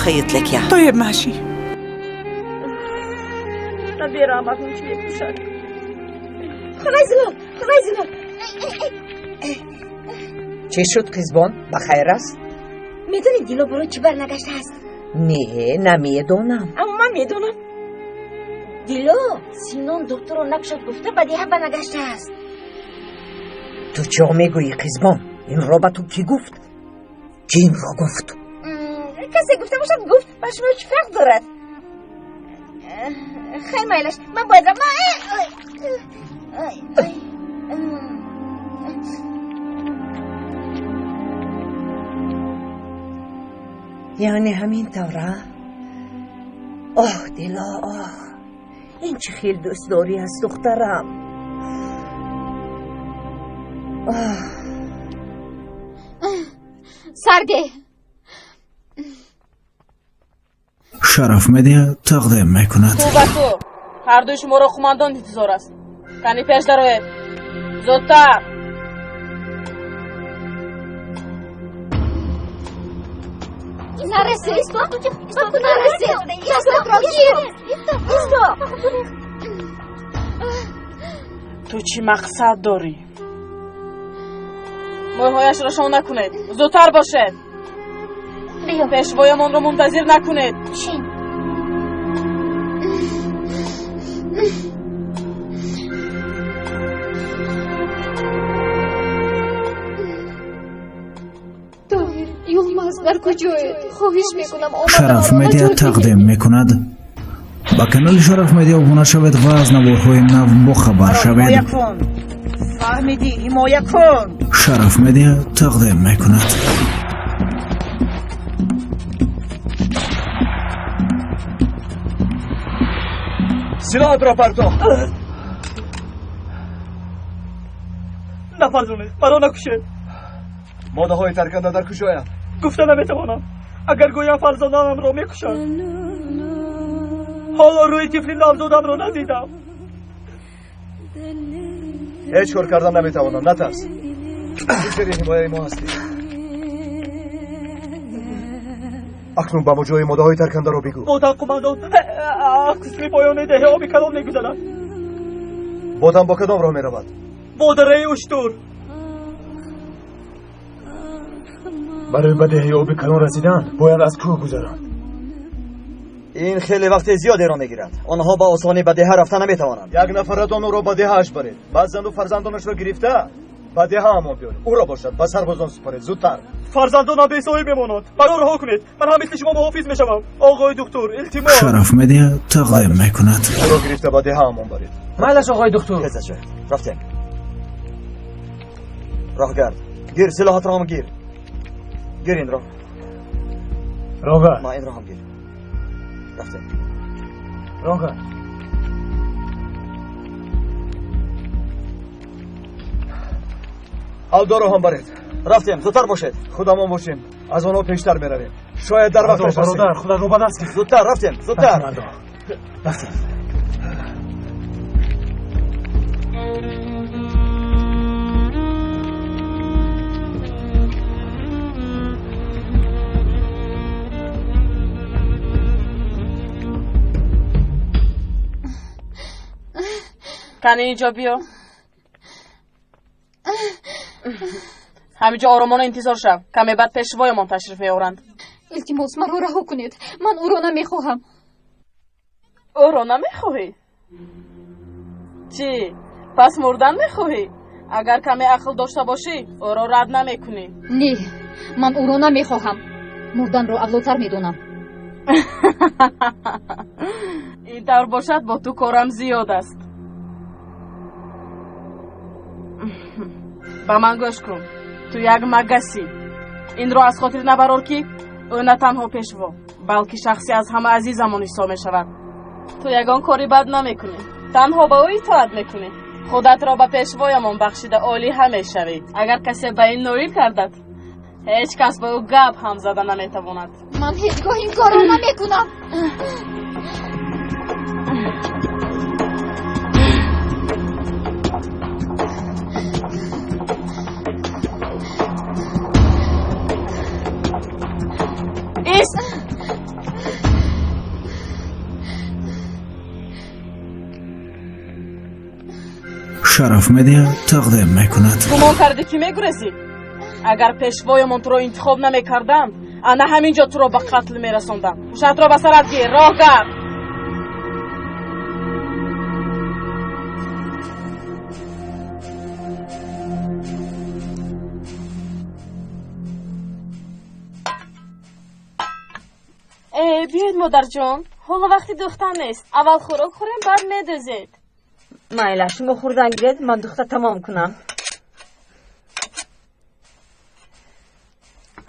بخيط لك اياها. طيب ماشي. Чӣ шуд, қизбон, ба хайр аст? Медонӣ, Дило барои чӣ барнагаштааст? Не, намедонам. Аммо ман медонам. Дило Синон духтурро накушад гуфта, ба деҳа барнагаштааст. Ту чо мегӯӣ, қизбон? Инро ба ту кӣ гуфт? Кӣ инро гуфт? Касе гуфта бошад, гуфт, ба шумо чӣ фарқ дорад? Хайр, майлаш, ман бояд равам. Яъне ҳамин тавра? Оҳ, Дило, оҳ, ин чӣ хел дӯстдорӣ аст, духтарам? Оҳ. Сарде. Шараф Медиа тақдим мекунад. Ту ба ту, ҳардуи шуморо қумандон интизор аст. Кани, пеш дароед, зудтар. Нарасе, нарасе, дастатро гир. Ту чӣ мақсад дорӣ? Мӯйҳояшро шона кунед, зудтар бошед. Биё. Пешвоямонро мунтазир накунед. Шин. Тоҳир, Юлмаз дар куҷоед? Хоҳиш мекунам, омада Шараф маро Медиа наҷот тақдим диҳед. мекунад. Ба канали Шараф Медиа обуна шавед ва аз наворҳои нав бохабар шавед. Ҳимоя кун, фаҳмидӣ? Ҳимоя кун. Шараф Медиа тақдим мекунад. Силоҳатро партоф. Нафарзонед, маро накушед. Модаҳои тарканда дар куҷоянд? Гуфта наметавонам. Агар гӯям, фарзандонамро мекушанд. Ҳоло рӯи тифли навзодамро надидам. Ҳеҷ кор кардан наметавонам, натарс. Ту зери ҳимояи мо ҳастӣ. Акнун ба мо ҷои модаҳои таркандаро бигӯ. Ботан, қумандон, аз қисми поёни деҳа оби калон мегузарад. Ботан бо кадом роҳ меравад? Бо дараи Уштур. Барои ба деҳаи оби калон расидан бояд аз кӯҳ гузаранд. Ин хеле вақти зиёдеро мегирад. Онҳо ба осонӣ ба деҳа рафта наметавонанд. Як нафаратон ӯро ба деҳааш баред, баъд зану фарзандонашро гирифта ба деҳаамон биёред. Ӯро бошад ба сарбозон супоред. Зудтар. Фарзандонам бесоҳиб мемонанд. Маро раҳо кунед, ман ҳам мисли шумо муҳофиз мешавам. Оғои духтур, илтимос. Шараф Медиа тақдим мекунад. Ӯро гирифта ба деҳаамон баред. Майлаш, оғои духтур. Хеза шояд. Рафтем. Роҳгард, гир, силоҳатро ҳам гир. Гир инро. Роҳгард. Ма, инро ҳам гир. Рафтем. Роҳгард. Алдоро ҳам баред. Рафтем, зудтар бошед. Худамон бошем, аз онҳо пештар меравем. Шояд дар вақташ расем. Бародар, худатро ба даст гир. Зудтар, рафтем, зудтар. Рафтем. Кани, инҷо биё. Ҳаминҷо оромона интизор шав. Каме баъд пешвоямон ташриф меоранд. Илтимос, маро раҳо кунед. Ман ӯро намехоҳам. Ӯро намехоҳӣ? Чӣ, пас мурдан мехоҳӣ? Агар каме ақл дошта бошӣ, ӯро рад намекунӣ. Не, ман ӯро намехоҳам. Мурданро авлотар медонам. Ин тавр бошад, бо ту корам зиёд аст. Ба ман гӯш кун. Ту як магасӣ. Инро аз хотир набарор, ки ӯ на танҳо пешво, балки шахси аз ҳама азизамон ҳисоб мешавад. Ту ягон кори бад намекунӣ, танҳо ба ӯ итоат мекунӣ. Худатро ба пешвоямон бахшида олиҳа мешавӣ. Агар касе ба ин ноил кардад, ҳеҷ кас ба ӯ гап ҳам зада наметавонад. Ман ҳеҷ гоҳ ин корро намекунам. Ист! Шараф Медиа тақдим мекунад. Гумон кардӣ, ки мегурезӣ? Агар пешвоямон туро интихоб намекарданд, ана ҳамин ҷо туро ба қатл мерасондам. Ҳушатро ба сарат гир, роҳ гард. Э, биёед, модарҷон, ҳоло вақти духтан нест. Аввал хӯрок хӯрем, баъд медӯзед. Майла, шумо хӯрдан гиред, ман духта тамом кунам.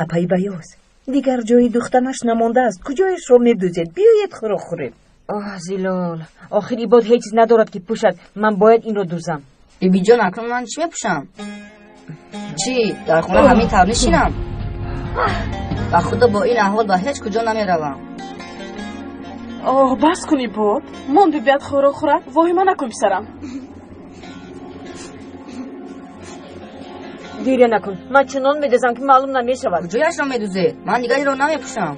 Апаи Баёз, дигар ҷои духтанаш намондааст. Куҷояшро медӯзед? Биёед, хӯрок хӯрем. Оҳ, Зилол, охир Ибод ҳеҷ чиз надорад, ки пӯшад. Ман бояд инро дӯзам. Бибиҷон, акнун ман чӣ мепӯшам? Чӣ, дар хона ҳамин тавр нишинам? Ба худо, бо ин аҳвол ба ҳеҷ куҷо намеравам. Оҳ, бас кун, Ибод. Мон бибият хӯрок хӯрад. Воҳима накун, писарам. Гиря накун, ман чунон медӯзам, ки маълум намешавад. Куҷояшро медӯзед? Ман дигар инро намепӯшам.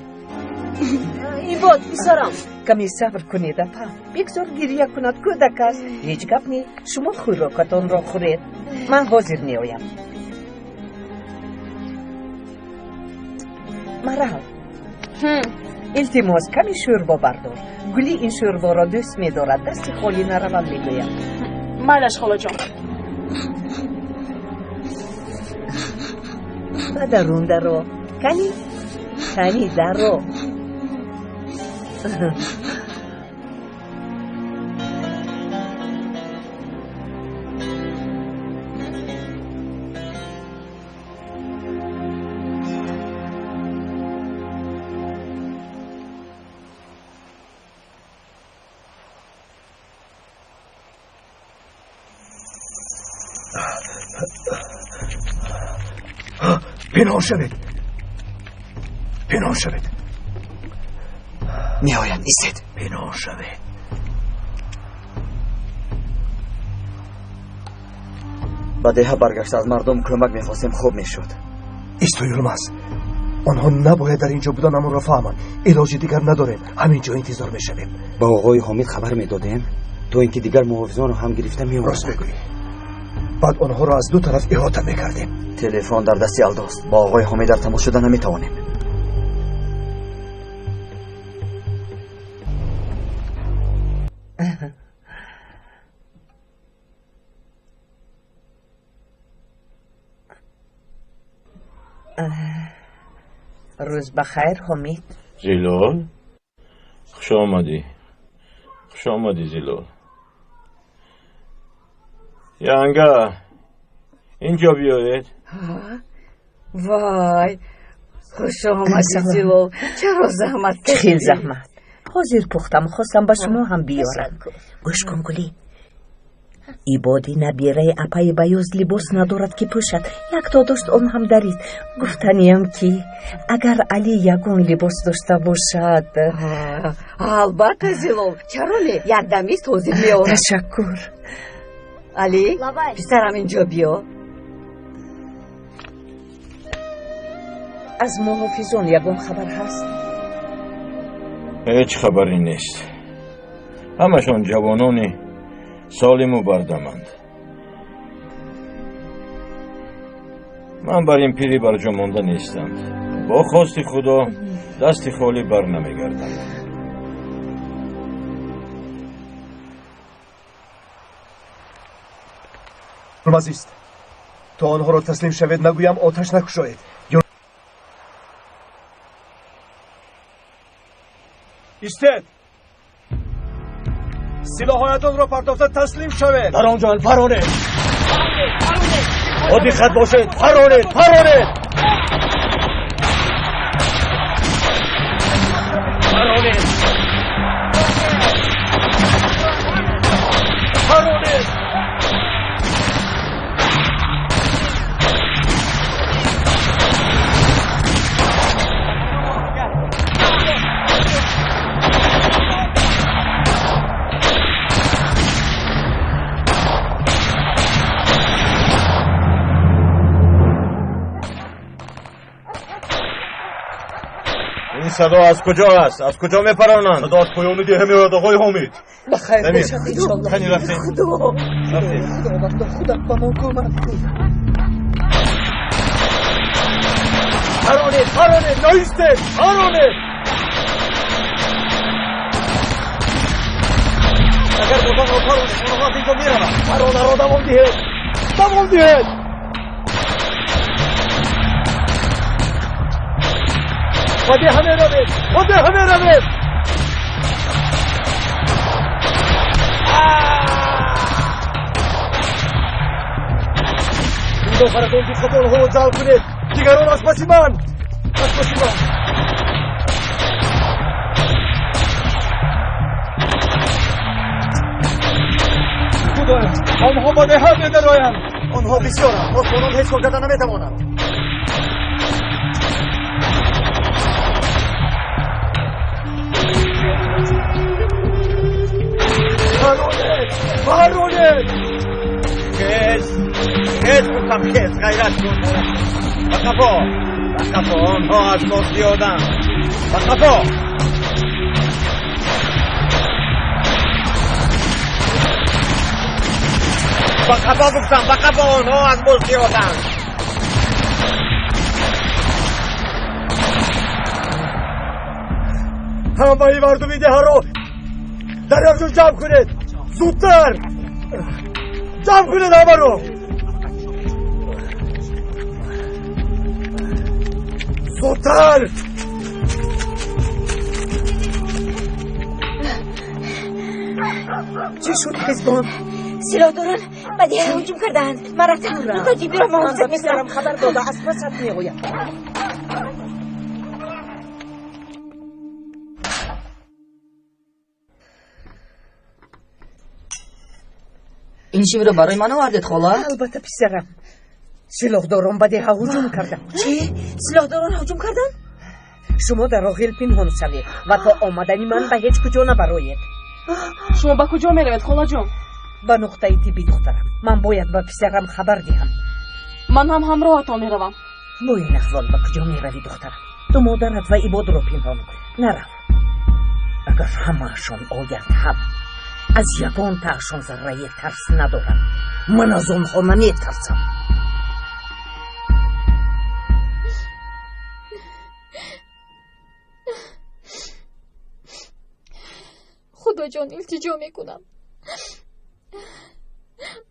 Ибод, писарам. Каме сабр кунед, апа, бигзор гиря кунад, кӯдак аст. Ҳеҷ гап не, шумо хӯрокатонро хӯред, ман ҳозир меоям. Марал, илтимос, каме шӯрбо бардор. Гули ин шӯрборо дӯст медорад, дасти холӣ наравам мегӯям. Майлаш, холаҷон. Ба дарун даро, кани, кани, даро. Пинҳон шавед, пинҳон шавед. Меоянд, истед. Пинҳон шавед. Ба деҳа баргашта аз мардум кӯмак мехостем, хуб мешуд. Исто, Юлмаз, онҳо набояд дар ин ҷо будан амонро фаҳманд. Илоҷи дигар надорем, ҳамин ҷо интизор мешавем. Ба оғои Ҳомид хабар медодем, то ин ки дигар муҳофизонро ҳам гирифта меоварданд. Рост мегӯӣ. Баъд онҳоро аз ду тараф иҳота мекардем. Телефон дар дасти Алдост. Бо оғои Ҳомид дар тамос шуда наметавонем. Рӯз ба хайр, Ҳомид. Зилол, хуш омадӣ, хуш омадӣ, Зилол. Янга, инҷо биёед. Вай, хуш омадӣ, Зилол. Чаро заҳмат кашидӣ? Хел заҳмат. Ҳозир пухтам, хостам ба шумо ҳам биёрам. Гӯш кун, Гулӣ, Ибоди набираи апаи Баёз либос надорад, ки пӯшад. Якто дошт, он ҳам дарид. Гуфтаниям, ки агар Али ягон либос дошта бошад. Албатта, Зилол, чаро не? Якдамист, ҳозир меорам. Ташаккур. Али, писарам, инҷо биё. Аз муҳофизон ягон хабар ҳаст? Ҳеҷ хабаре нест. Ҳамашон ҷавонони солиму бардаманд. Ман бар ин пири барҷо монда нестанд. Бо хости Худо дасти холӣ бар намегардам. Азист, то онҳоро таслим шавед нагӯям, оташ накушоед. Истед, силоҳоятонро партофта таслим шавед. Дар он ҷоянд, паронед, бо диққат бошед, паронед, паронед, паронед, паронед. Ин садо аз куҷо аст? Аз куҷо мепаронанд? Садо аз поёни деҳа меояд, оғои Ҳомид. Ба хайр бошад, иншоаллоҳ. Қани рафтем. Худо. Рафтем. Худовандо, худат ба мо кӯмак кун. Паронед, паронед, наистед, паронед. Агар бозонро паронед, онҳо аз инҷо мераванд. Паронаро давом диҳед, давом диҳед. Ба деҳа меравед, ба деҳа меравед. Худофаратон диққати онҳоро ҷалб кунед. Дигарон аз паси ман, аз паси ман. Худоё, онҳо ба деҳа медароянд. Онҳо бисёранд, посбонон ҳеҷ кор карда наметавонанд. Паронед, паронед! Хез, хез гуфтам, хез, ғайрат кун. Ба қафо, ба қафо, онҳо аз мо зиёданд. Ба қафо. Ба қафо гуфтам, ба қафо, онҳо аз мо зиёданд. Ҳамаи мардуми деҳаро дар як ҷо ҷамъ кунед. Зудтар ҷамъ кунед ҳамаро. Зудтар. Чӣ шуд, Ҳизбон? Силоҳдорон ба деҳа ҳуҷум кардаанд. Ман рафтам духтур тиббиро муҳофизат мекунам. Хабар дода, аз пасат меояд. Ин шимро барои ман овардед, хола? Албатта, писарам. Силоҳдорон ба деҳа ҳуҷум карданд. Чӣ? Силоҳдорон ҳуҷум карданд? Шумо дар оғил пинҳон шавед ва то омадани ман ба ҳеҷ куҷо набароед. Шумо ба куҷо меравед, холаҷон? Ба нуқтаи тиббӣ, духтарам. Ман бояд ба писарам хабар диҳам. Ман ҳам ҳамроҳатон меравам. Бо ин аҳвол ба куҷо меравӣ, духтарам? Ту модарат ва Ибодро пинҳон кун. Нарав. Агар ҳамаашон оянд ҳам, аз ягонтаашон заррае тарс надорам. Ман аз онҳо наметарсам. Худоҷон, илтиҷо мекунам,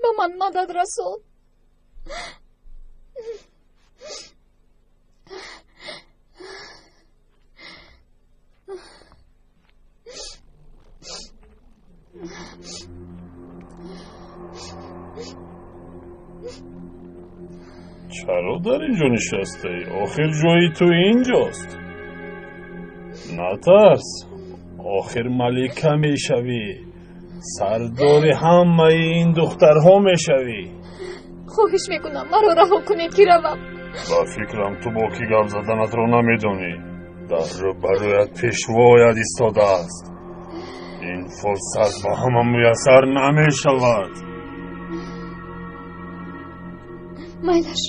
ба ман мадад расон. Чаро дар ин ҷо нишастаӣ? Охир ҷои ту инҷост. Натарс, охир малика мешавӣ, сардори ҳамаи ин духтарҳо мешавӣ. Хоҳиш мекунам, маро раҳо кунед ки равам. Ба фикрам, ту бо кӣ гап заданатро намедонӣ. Дар рӯбарӯят пешвоят истодааст. Ин фурсат ба ҳама муяссар намешавад. Майлаш,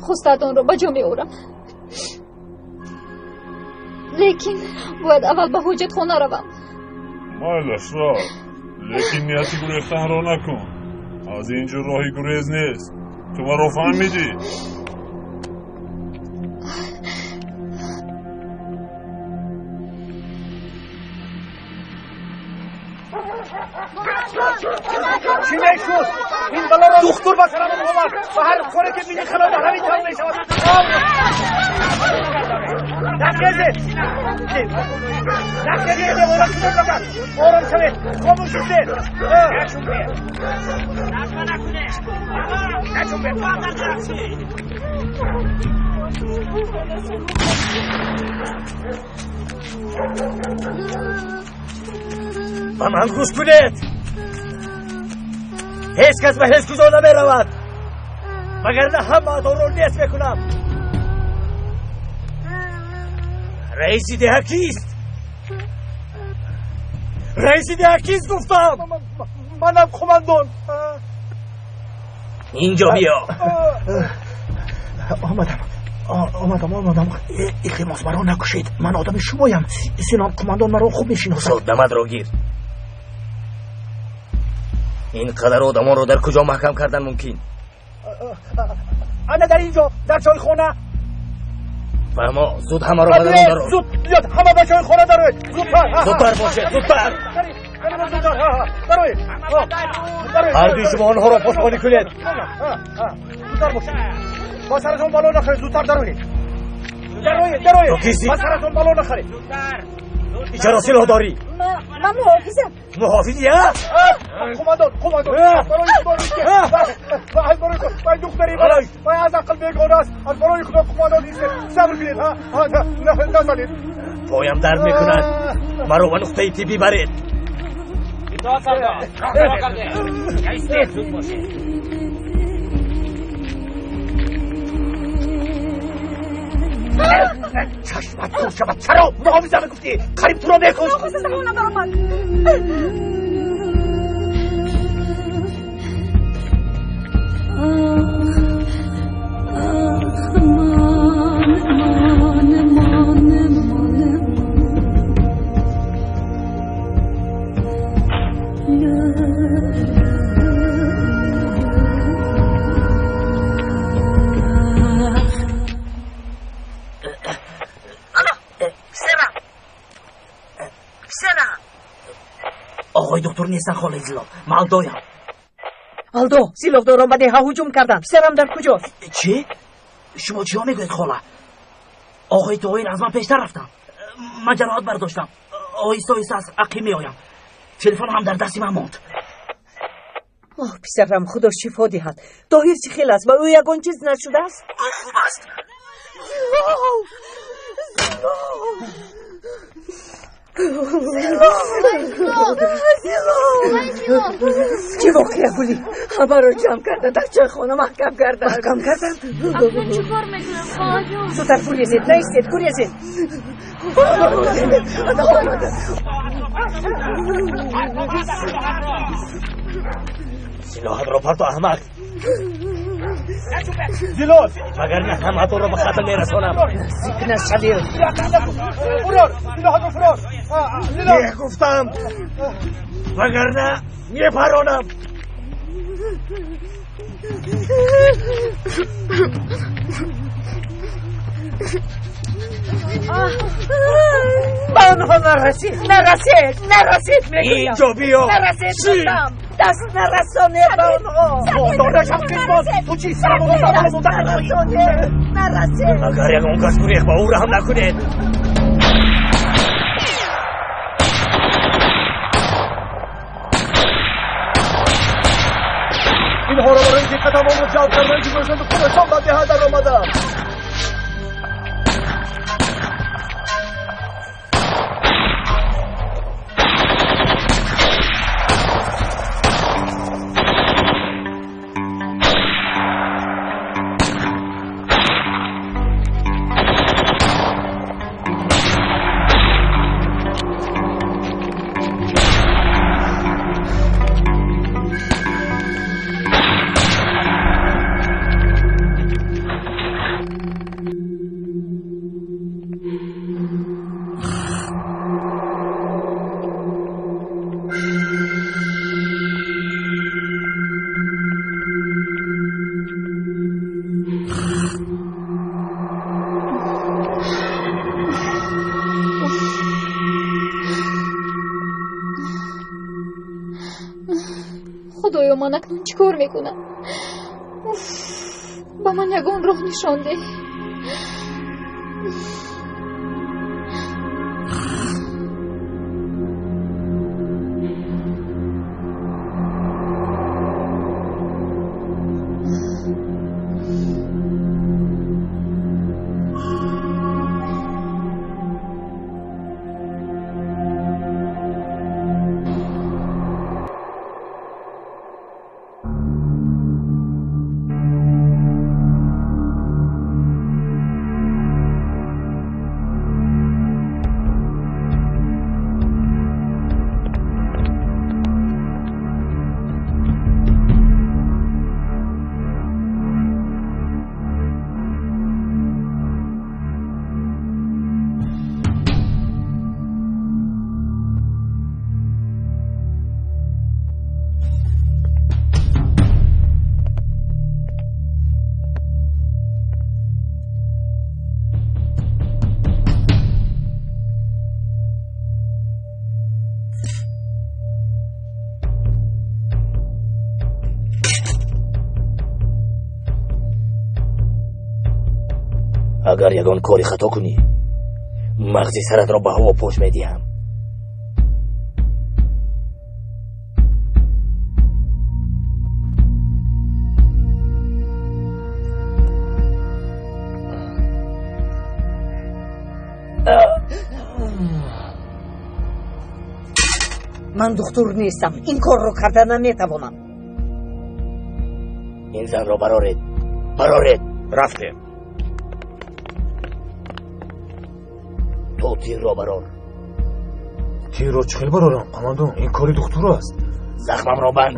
хостаатонро ба ҷо меорам, лекин бояд аввал ба ҳоҷатхона равам. Майлаш, рав, лекин нияти гурехтанро накун. Аз ин ҷо роҳи гурез нест. Ту маро фаҳмидӣ? Чӣ мешуд? Ин балоро духтур ба сарам овард ва ҳар коре ки бини хилофи ҳамин тавр мешавад. Нахезед! Нахезед, девона шуда бошад! Ором шавед, хомӯш шудед! Ба ман гӯш кунед! Ҳеҷ кас ба ҳеҷ куҷо намеравад, вагарна ҳамаатонро нест мекунам. Раиси деҳа кист? Раиси деҳа кист гуфтам? Манам, қумандон. Инҷо биё. Омадам. Омадам, илтимос, маро накушед. Ман одами шумоям. Синон қумандон маро хуб мешиносад. Зуд дамадро гир. Ин қадар одамонро дар куҷо маҳкам кардан мумкин? Ана дар ин ҷо, дар чойхона. Фаҳмо, зуд ҳамаро ба дарун дарор. Зуд биёд, ҳама ба чойхона дароед. Зудтар. Зудтар бошед, зудтар. Ҳардуи шумо онҳоро посбонӣ кунед. Зудтар бошед. Ба саратон бало нахӯред, зудтар дароед. Дароед, дароед. Ту кистӣ? Ба саратон бало нахӯред. Чаро силоҳ дорӣ? Ман муҳофизам. Муҳофизи, а? Қумандон, қумандон, аз барои худо рискӣ. Аз барои худо, вай духтари ман аст. Вай аз ақл бегона аст. Аз барои худо қумандон истед. Сабр кунед, ҳа? Назанед. Поям дард мекунад. Маро ба нуқтаи тиббӣ баред. Итоат сардор. Роҳ кардем. Истед, зуд бошед. Чашмат кур шавад, чаро муҳофиза мегуфтӣ? Қариб туро мекушт. Нохоста забонам баромад. Оғои доктор нестан, холаи Зилол. Ман Алдоям. Алдо, силоҳдорон ба деҳа ҳуҷум карданд. Писарам дар куҷост? Чӣ? Шумо чиҳо мегӯед, хола? Оғои Тоҳир аз ман пештар рафтанд. Ман ҷароҳат бардоштам. Оҳиста оҳиста аз ақиб меоям. Телефон ҳам дар дасти ман монд. Оҳ, писарам, худо шифо диҳад. Тоҳир чӣ хел аст? Ба ӯ ягон чиз нашудааст? Ӯ хуб аст. Зилол! Зилол! Чӣ воқеа, Гулӣ? Ҳамаро ҷамъ карда, дар чойхона маҳкам карданд. Маҳкам карданд? Акнун чӣ кор мекунам, холаҷон? Зудтар гурезед, наистед, гурезед. Силоҳатро парто, аҳмақ. Зилол! Вагарна ҳамаатонро ба қатл мерасонам. Наздик нашавед. Фурор! Силоҳатро фурор! Зилол! Гуфтам, вагарна мепаронам. Ба онҳо нарасед, нарасед, нарасед мегӯям. Инҷо биё. Нарасед гуфтам. Даст нарасонед ба онҳо. Додашам қисмон, ту чӣ сарамонро монда Нарасонед, нарасед. Агар ягон кас гурехт, ба ӯ раҳм накунед. Инҳоро барои диққатамонро ҷалб кардан гузоштанд худашон ба деҳа даромаданд. Худоё, ман акнун чӣ кор мекунам? Уф, ба ман ягон роҳ нишон деҳ. Агар ягон кори хато кунӣ, мағзи саратро ба ҳаво пош медиҳам. Ман духтур нестам, ин корро карда наметавонам. Ин занро бароред, бароред. Рафтем. Ту тирро барор. Тирро чӣ хел барорам, командон? Ин кори духтур аст. Захмамро банд.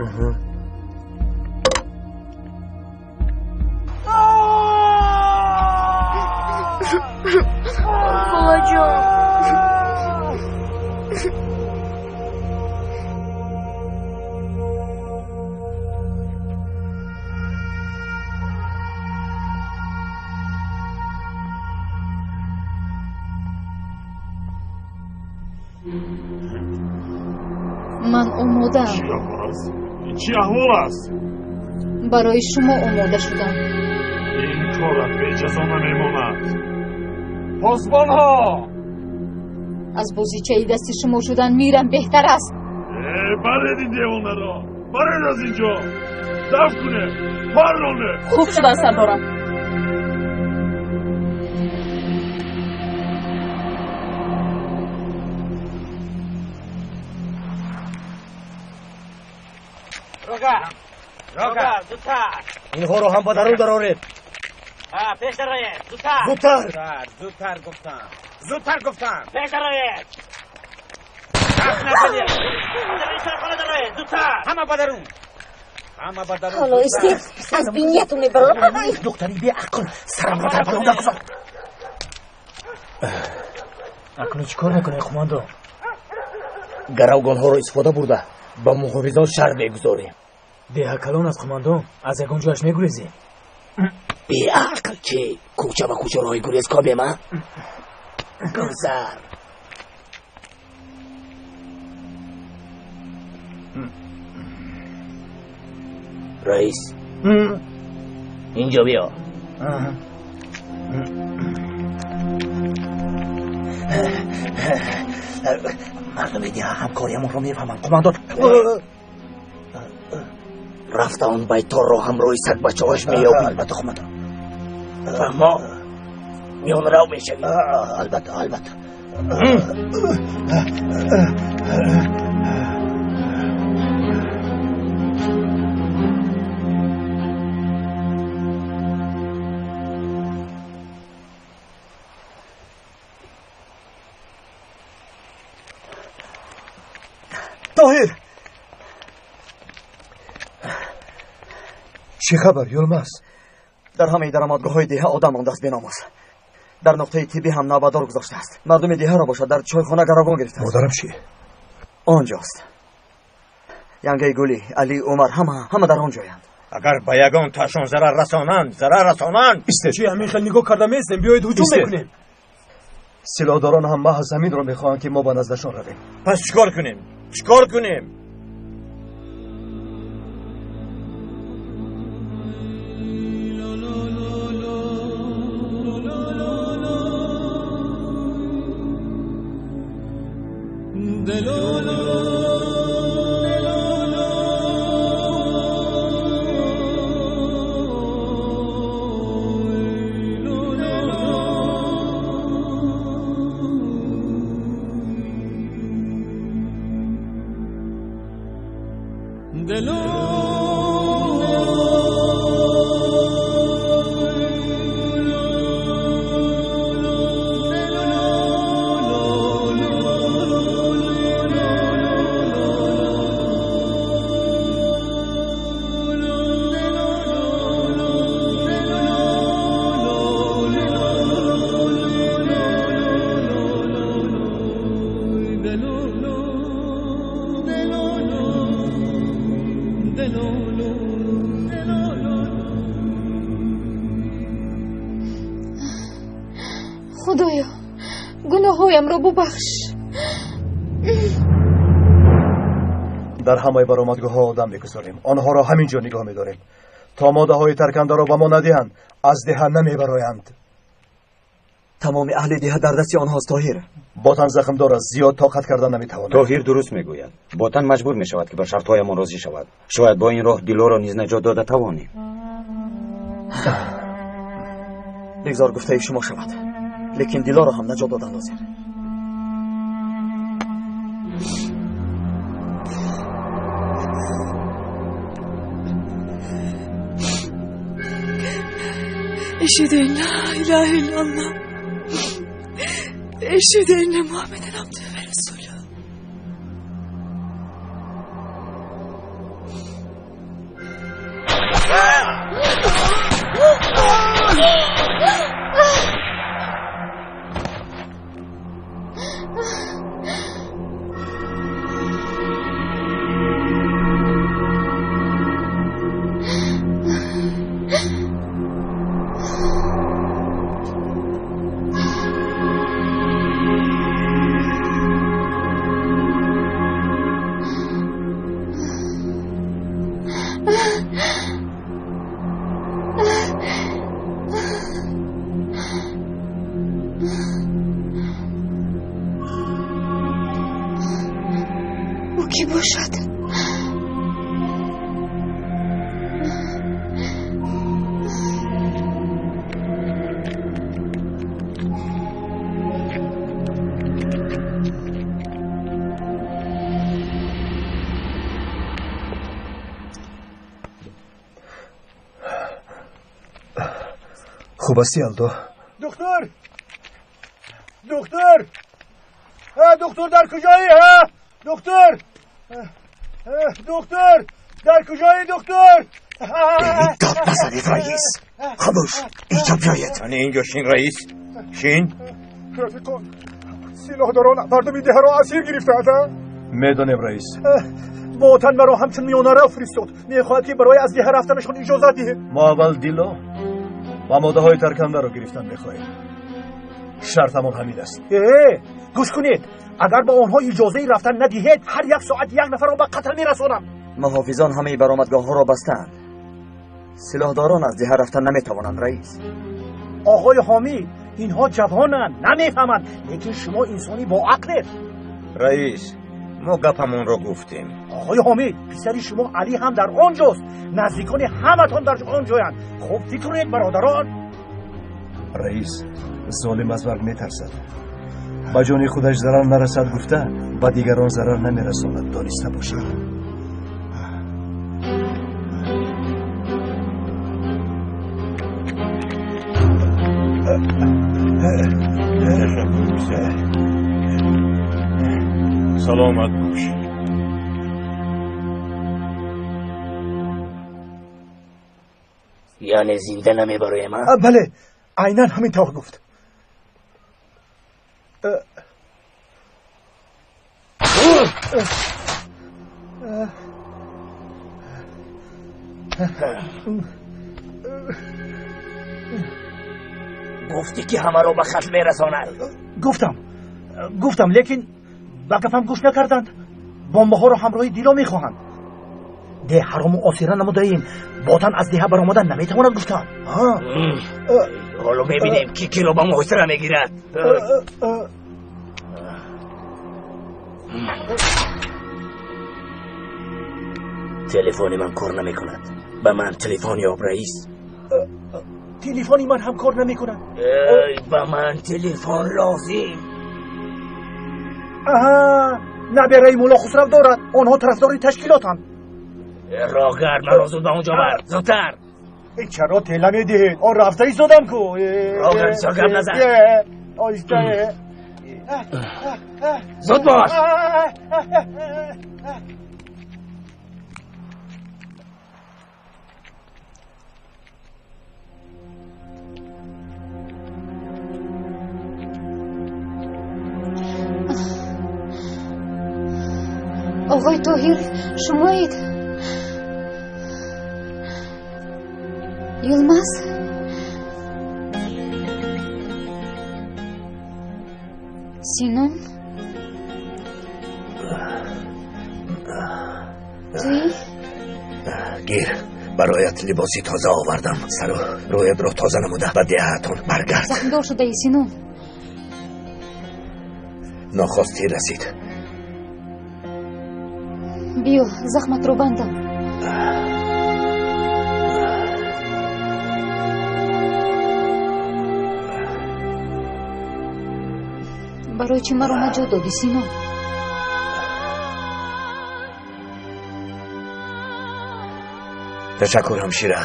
Холаҷон. Ман омодаам. Чӣ аҳвол аст? Барои шумо омода шудам. Ин корат беҷазо намемонад. Посбонҳо! Аз бозичаи дасти шумо шудан мирам беҳтар аст. Баред ин девонаро! Баред аз ин ҷо! Дафт кунед! Парронед! Хуб шуда, сардорам. Инҳоро ҳам ба дарун дароред. Пеш дароед, зудтар. Зудтар. Зудтар гуфтам. Зудтар гуфтам. Пеш дароед. Назанед. Дар чойхона дароед, зудтар. Ҳама ба дарун. Ҳама ба дарун. Ҳоло истед, аз биниятон мебарорам. Духтари беақл сарамро дар бало нагузор. Акнун чӣ кор мекунед, командо? Гаравгонҳоро истифода бурда ба муҳофизон шарт мегузорем. Деҳа калон аст, командон, аз ягон ҷояш мегурезем. Беақл чи? Кӯча ба кӯча роҳи гурез кобем, а? Гузар. Раис, инҷо биё. Мардуми деҳа ҳамкориямонро мефаҳманд, командон. Рафта он байторро ҳамроҳи сагбачаҳояш меёбӣ. Албатта, командон. Фаҳмо, миёнрав мешавӣ. Албатта, албатта. Тоҳир! Чӣ хабар, Юлмаз? Дар ҳамаи даромадгоҳҳои деҳа одам мондааст беномус. Дар нуқтаи тиббӣ ҳам навбатдор гузоштааст. Мардуми деҳаро бошад дар чойхона гаравгон гирифтааст. Модарам чӣ? Он ҷост. Янгаи Гулӣ, Алӣ, Умар ҳама дар он ҷоянд. Агар ба ягон ташон зарар расонанд, зарар расонанд. Истед. Чӣ ҳамин хел нигоҳ карда меистем? Биёед ҳуҷум мекунем. Силоҳдорон ҳам маҳз ҳаминро мехоҳанд, ки мо ба наздашон равем. Пас чӣ кор кунем? Чӣ кор кунем? Худоё, гуноҳҳоямро бубахш. Дар ҳамаи баромадгоҳҳо одам мегузорем. Онҳоро ҳамин ҷо нигоҳ медорем. То моддаҳои таркандаро ба мо надиҳанд, аз деҳа намебароянд. Тамоми аҳли деҳа дар дасти онҳост, Тоҳир. Ботан захмдор аст, зиёд тоқат кардан наметавонад. Тоҳир дуруст мегӯяд. Ботан маҷбур мешавад ки ба шартҳоямон розӣ шавад. Шояд бо ин роҳ Дилоро низ наҷот дода тавонем. Бигзор гуфтаи шумо шавад, лекин Дилоро ҳам наҷот додан лозим. Eşhedü en la ilahe illallah. Eşhedü enne Muhammeden abdühü ve resulü. Ӯ кӣ бошад? Хуб астӣ, Алдо? Духтур! Духтур! Духтур, дар куҷоӣ? Духтур! Духтур! Дар куҷоӣ, духтур? Дод назанед, раис. Хомӯш, инҷо биёед. Ани инҷо шин, раис. Шин. Рафиқон, силоҳдорон мардуми деҳаро асир гирифтаанд. Медонем, раис. Ботан маро ҳамчун миёнарав фиристод. Мехоҳад ки барои аз деҳа рафтанашон иҷозат диҳед. Мо аввал Дило ва модаҳои таркандаро гирифтан мехоҳем. Шартамон ҳамин аст. Гӯш кунед, агар ба онҳо иҷозаи рафтан надиҳед, ҳар як соат як нафарро ба қатл мерасонам. Муҳофизон ҳамаи баромадгоҳҳоро бастаанд. Силоҳдорон аз деҳа рафтан наметавонанд, раис. Оғои Ҳомид, инҳо ҷавонанд, намефаҳманд, лекин шумо инсони боақлед. Раис, мо гапамонро гуфтем. Оғои Ҳомид, писари шумо Алӣ ҳам дар он ҷост. Наздикони ҳаматон дар он ҷоянд. Хуб фикр кунед, бародарон. Раис, золим аз марг метарсад. Ба ҷони худаш зарар нарасад гуфта, ба дигарон зарар намерасонад, дониста бошад. Саломат бош. Яъне зинда намебароем, а? Бале, айнан ҳамин тавр гуфт. Гуфтӣ ки ҳамаро ба қатл мерасонад. Гуфтам, лекин ба гапам гӯш накарданд. Бомбаҳоро ҳамроҳи Дило мехоҳанд. Деҳаро муосира намудаем. Ботан аз деҳа баромадан наметавонад, гуфтам. Ҳоло мебинем ки киро ба муҳосира мегирад. Телефони ман кор намекунад. Ба ман телефон ёб, раис. Телефони ман ҳам кор намекунад. Ба ман телефон лозим. Аҳа, набераи Мулло Хусрав дорад. Онҳо тарафдори ташкилотанд. Роҳгард, маро зуд ба он ҷо бар. Зудтар. Чаро тела медиҳед? Он рафта истодам ку. Роҳгард, бисёр гап назан. Оҳиста. Зуд бош. Оғои Тоҳир, шумоед? Юлмаз? Синон? Туӣ? Гир, бароят либоси тоза овардам. Сару рӯятро тоза намуда ба деҳаатон баргард. Захмдор шудаӣ, Синон. Нохост тир расид. Биё, захматро бандам. Барои чӣ маро наҷот додӣ, Сино? Ташаккур, ҳамшира.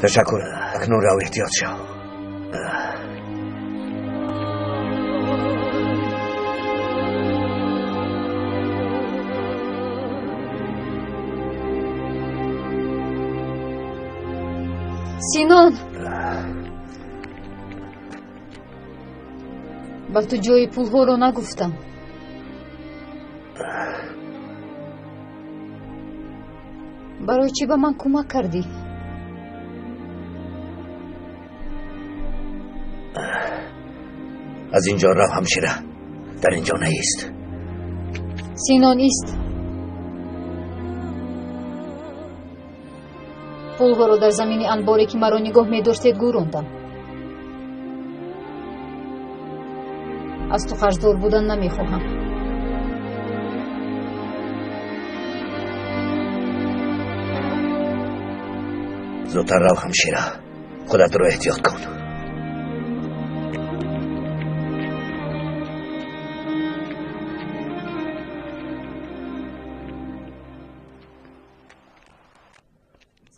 Ташаккур. Акнун рав, эҳтиёт шав. Синон, ба ту ҷои пулҳоро нагуфтам. Барои чӣ ба ман кӯмак кардӣ? Аз ин ҷо рав, ҳамшира. Дар ин ҷо наист. Синон, ист. Пулҳоро дар замини анборе, ки маро нигоҳ медоштед, гӯрондам. Аз ту қарздор будан намехоҳам. Зудтар рав, ҳамшира. Худатро эҳтиёт кун.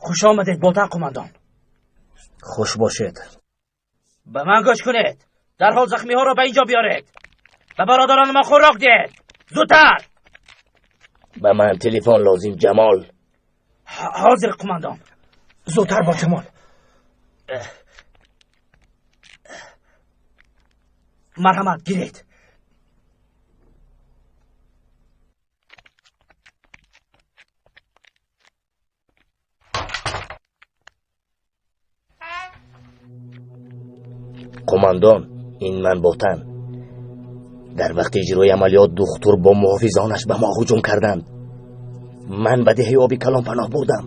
Хуш омадед, Ботан қумандон. Хуш бошед. Ба ман гӯш кунед. Дарҳол захмиҳоро ба ин ҷо биёред. Ба бародарони ман хӯрок диҳед. Зудтар. Ба ман телефон лозим, Ҷамол. Ҳозир, қумандон. Зудтар бо, Ҷамол. Марҳамат, гиред. Қумандон, ин ман Ботан. Дар вақти иҷрои амалиёт духтур бо муҳофизонаш ба мо ҳуҷум карданд. Ман ба деҳаи оби калон паноҳ бурдам.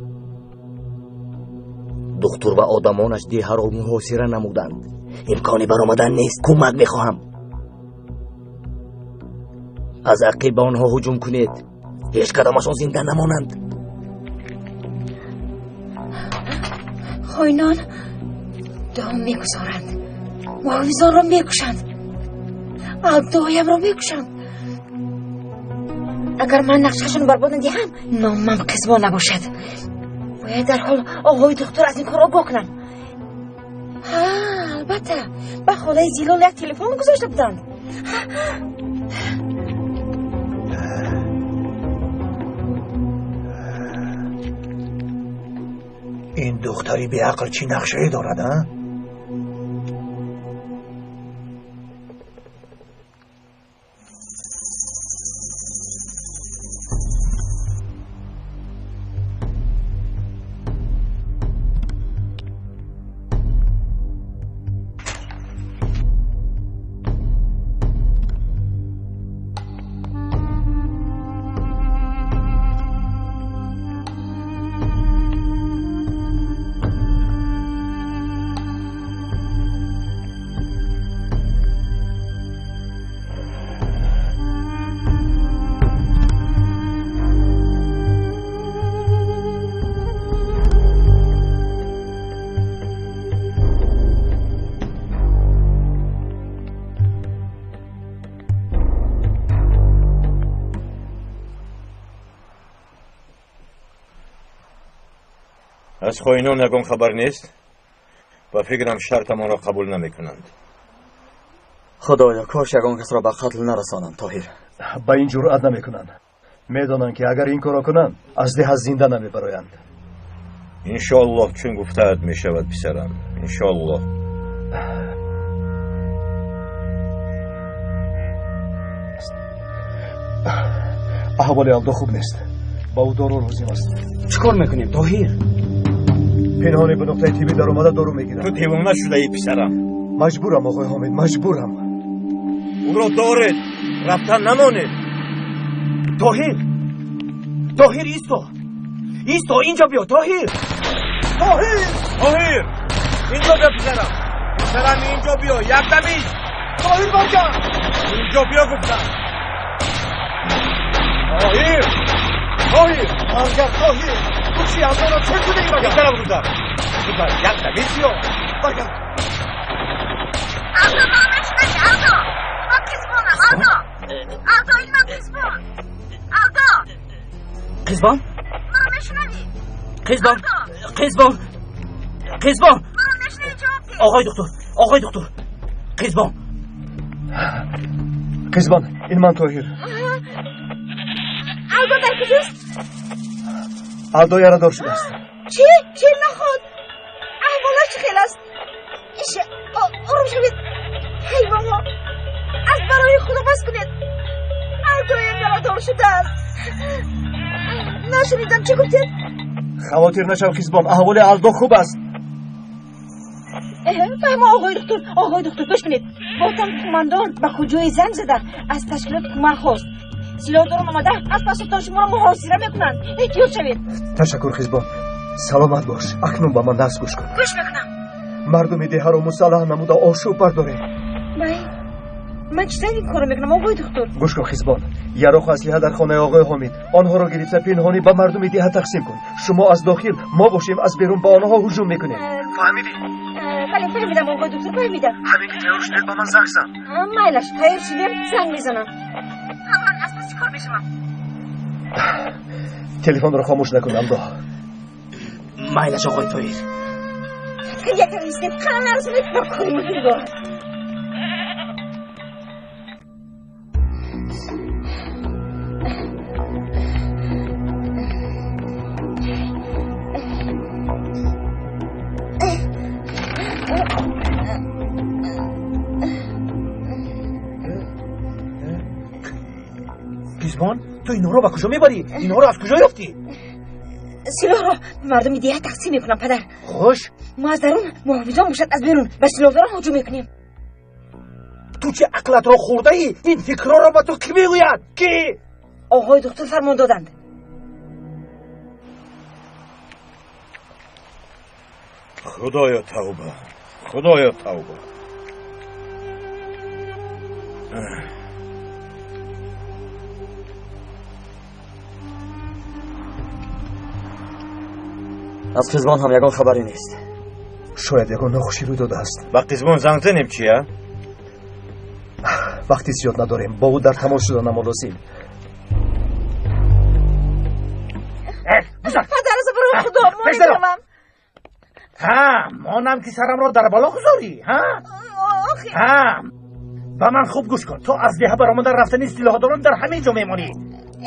Духтур ва одамонаш деҳаро муҳосира намуданд. Имкони баромадан нест. Кӯмак мехоҳам. Аз ақиб ба онҳо ҳуҷум кунед. Ҳеҷ кадомашон зинда намонанд. Хоинон дом мегузоранд, муҳофизонро мекушанд, абдоямро мекушанд. Агар ман нақшашон барбод надиҳам, номам қизбо набошад. Бояд дарҳол оғои духтур аз ин кор огоҳ кунам. Ҳа, албатта, ба холаи Зилол як телефон гузошта буданд. Ин духтари беақл чӣ нақшае дорад, а? Аз хоинон ягон хабар нест? Ба фикрам шартамонро қабул намекунанд. Худоё, кош ягон касро ба қатл нарасонанд, Тоҳир. Ба ин ҷуръат намекунанд. Медонанд, ки агар ин корро кунанд, аз деҳа зинда намебароянд. Иншоаллоҳ, чун гуфтаат мешавад, писарам. Иншоаллоҳ. Аҳволи Алдо хуб нест. Ба ӯ дору лозим аст. Чӣ кор мекунем, Тоҳир? Пинҳонӣ ба нуқтаи тиббӣ даромада дору мегирам. Ту девона шудаӣ, писарам. Маҷбурам, оғои Ҳомид, маҷбурам. Ӯро доред, рафтан намонед. Тоҳир, Тоҳир, исто, исто, инҷо биё. Тоҳир, Тоҳир, Тоҳир, инҷо биё писарам, писарам, инҷо биё, якдам ист. Тоҳир, баргард. Инҷо биё гуфтам. Тоҳир, Тоҳир, баргард. Тоҳир, ту чӣ, аз онро чӣ шудаӣ магар? Писарам, зудтар, зудтар, якдам ист. Биё, баргард. Алдо, маро мешунавӣ? Алдо, ман Қизбонам. Алдо, Алдо, ин ман Қизбон. Алдо, Қизбон, маро мешунавӣ? Қизбон, Қизбон, Қизбон, маро мешунавӣ? Ҷавоб деҳ. Оғои духтур, оғои духтур, Қизбон. Қизбон, ин ман Тоҳир. Алдо дар куҷост? Алдо ярадор шудааст. Чӣ? Чӣ наход? Аҳволаш чӣ хел аст? Иш, ором шавед. Ҳайвонҳо, аз барои Худо бас кунед. Алдоям ярадор шудааст. Нашунидам, чӣ гуфтед? Хавотир нашав, Қизбон, аҳволи Алдо хуб аст. Фаҳмо, оғои духтур, оғои духтур, гӯш кунед. Ботан кумандон ба куҷое занг зада, аз ташкилот кӯмак хост. Силоҳдорон омада, аз пасатон шуморо муҳосира мекунанд. Эҳтиёт шавед. Ташаккур, Қизбон, саломат бош. Акнун ба ман дарс гӯш кун. Гӯш мекунам. Мардуми деҳаро мусаллаҳ намуда ошӯб бардоред. Май, ман чӣ тавр ин корро мекунам, оғои духтур? Гӯш кун, Қизбон, яроқу аслиҳа дар хонаи оғои Ҳомид. Онҳоро гирифта, пинҳонӣ ба мардуми деҳа тақсим кун. Шумо аз дохил, мо бошем аз берун ба онҳо ҳуҷум мекунем. Фаҳмидӣ? Бале, фаҳмидам, оғои духтур, фаҳмидам. Ҳамин ки тайёр шудед, ба ман занг зан. Майлаш, тайёр шудем, занг мезанам. Ҳаман аз паси кор мешавам. Телефонро хомӯш накун, Алдо. Майлаш, оғои Тоҳир. Якам истед, қана нарасонед, ба кори муҳим дорам. Қизбон, ту инҳоро ба куҷо мебарӣ? Инҳоро аз куҷо ёфтӣ? Силоҳро ба мардуми деҳа тақсим мекунам, падар. Хуш. Мо аз дарун, муҳофизон бошад аз берун ба силоҳдорон ҳуҷум мекунем. Ту чӣ, ақлатро хӯрдаӣ? Ин фикрҳоро ба ту кӣ мегӯяд, кӣ? Оғои духтур фармон доданд. Худоё, тавба, Худоё, тавба. Аз Қизбон ҳам ягон хабаре нест. Шояд ягон нохушӣ рӯй додааст. Ба Қизбон занг занем, чия? Вақти зиёд надорем, бо ӯ дар тамос шуданамон лозим. Падар, аз барои Худо, мо мешавам. Ҳа, монам ки сарамро дар бало гузорӣ, ҳа? Ҳа, ба ман хуб гӯш кун. Ту аз деҳа баромада рафтани силоҳдорон дар ҳамин ҷо мемонӣ.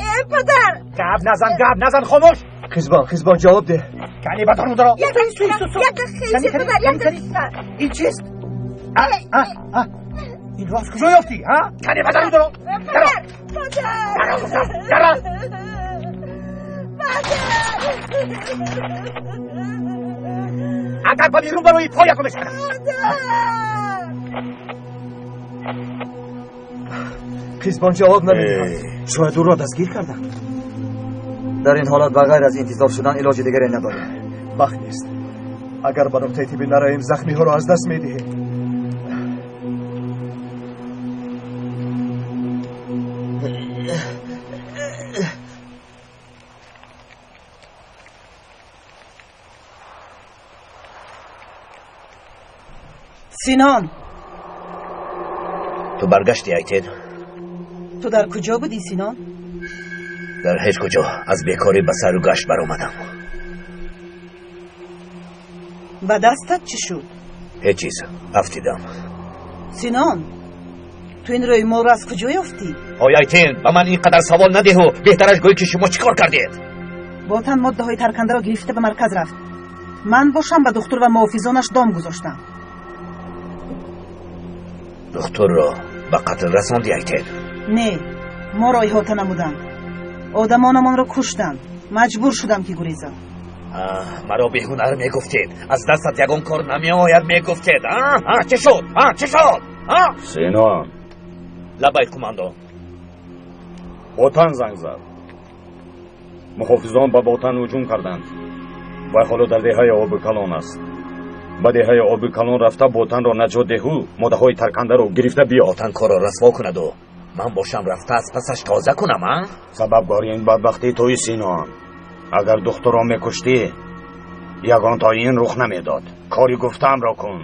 Э, падар. Гап назан, гап назан, хомӯш. Қизбон, Қизбон, ҷавоб деҳ. Кани батон даро. Як дақиқа, як дақиқа, падар, як дақиқа. Ин чист? Инро аз куҷо ёфтӣ, ҳа? Кани батон даро. Падар, падар. Даро гуфтам, даро. Падар. Агар ба берун барои, поятро мешканам. Қизбон ҷавоб намедиҳад. Шояд ӯро дастгир карданд. Дар ин ҳолат ба ғайр аз интизор шудан илоҷи дигаре надорем. Вақт нест. Агар ба нуқтаи тиббӣ наравем, захмиҳоро аз даст медиҳем. Синон. Ту баргаштӣ, Айтед? Ту дар куҷо будӣ, Синон? Дар ҳеҷ куҷо, аз бекорӣ ба сайру гашт баромадам. Ба дастат чӣ шуд? Ҳеҷ чиз, афтидам. Синон, ту ин рӯймолро аз куҷо ёфтӣ? Ой, Айтин, ба ман ин қадар савол надиҳу, беҳтараш гӯй ки шумо чӣ кор кардед. Ботан моддаҳои таркандаро гирифта ба марказ рафт. Ман бошам ба духтур ва муҳофизонаш дом гузоштам. Духтурро ба қатл расонди, Айтин? Не, моро иҳота намуданд, одамонамонро куштанд. Маҷбур шудам ки гурезам. Маро беҳунар мегуфтед, аз дастат ягон кор намеояд мегуфтед. Чӣ шуд, чӣ шуд? Синон. Лабай, кумандон. Ботан занг зад. Муҳофизон ба Ботан ҳуҷум карданд. Вай ҳоло дар деҳаи Оби Калон аст. Ба деҳаи Оби Калон рафта Ботанро наҷот деҳу моддаҳои таркандаро гирифта биё. Ботан корро расво кунаду ман бошам рафта аз пасаш тоза кунам, а? Сабабгори ин бадбахтӣ туи, Синон. Агар духтурро мекуштӣ, ягон то ин рух намедод. Кори гуфтаамро кун.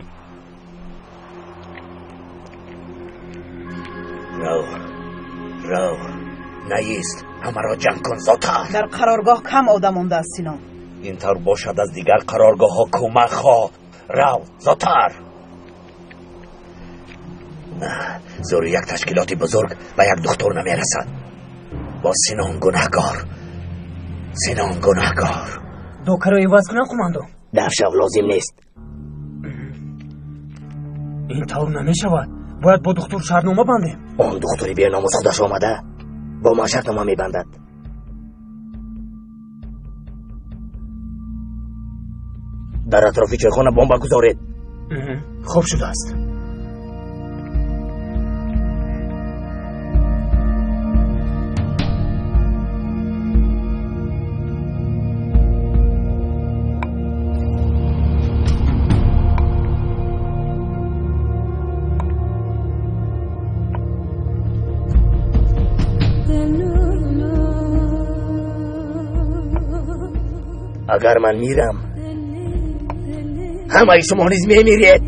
Рав, рав, наист, ҳамаро ҷамъ кун зудтар. Дар қароргоҳ кам одам мондааст, Синон. Ин тавр бошад, аз дигар қароргоҳҳо кӯмак хоҳ. Рав, зудтар. Зӯри як ташкилоти бузург ба як духтур намерасад. Бо Синон гунаҳкор, Синон гунаҳкор. Докаро иваз кунам, қумандон? Дафшав лозим нест. Ин тавр намешавад. Бояд бо духтур шартнома бандем. Он духтури беномус худаш омада бо ман шартнома мебандад. Дар атрофи чойхона бомба гузоред. Хуб шудааст. Агар ман мирам, ҳамаи шумо низ мемиред.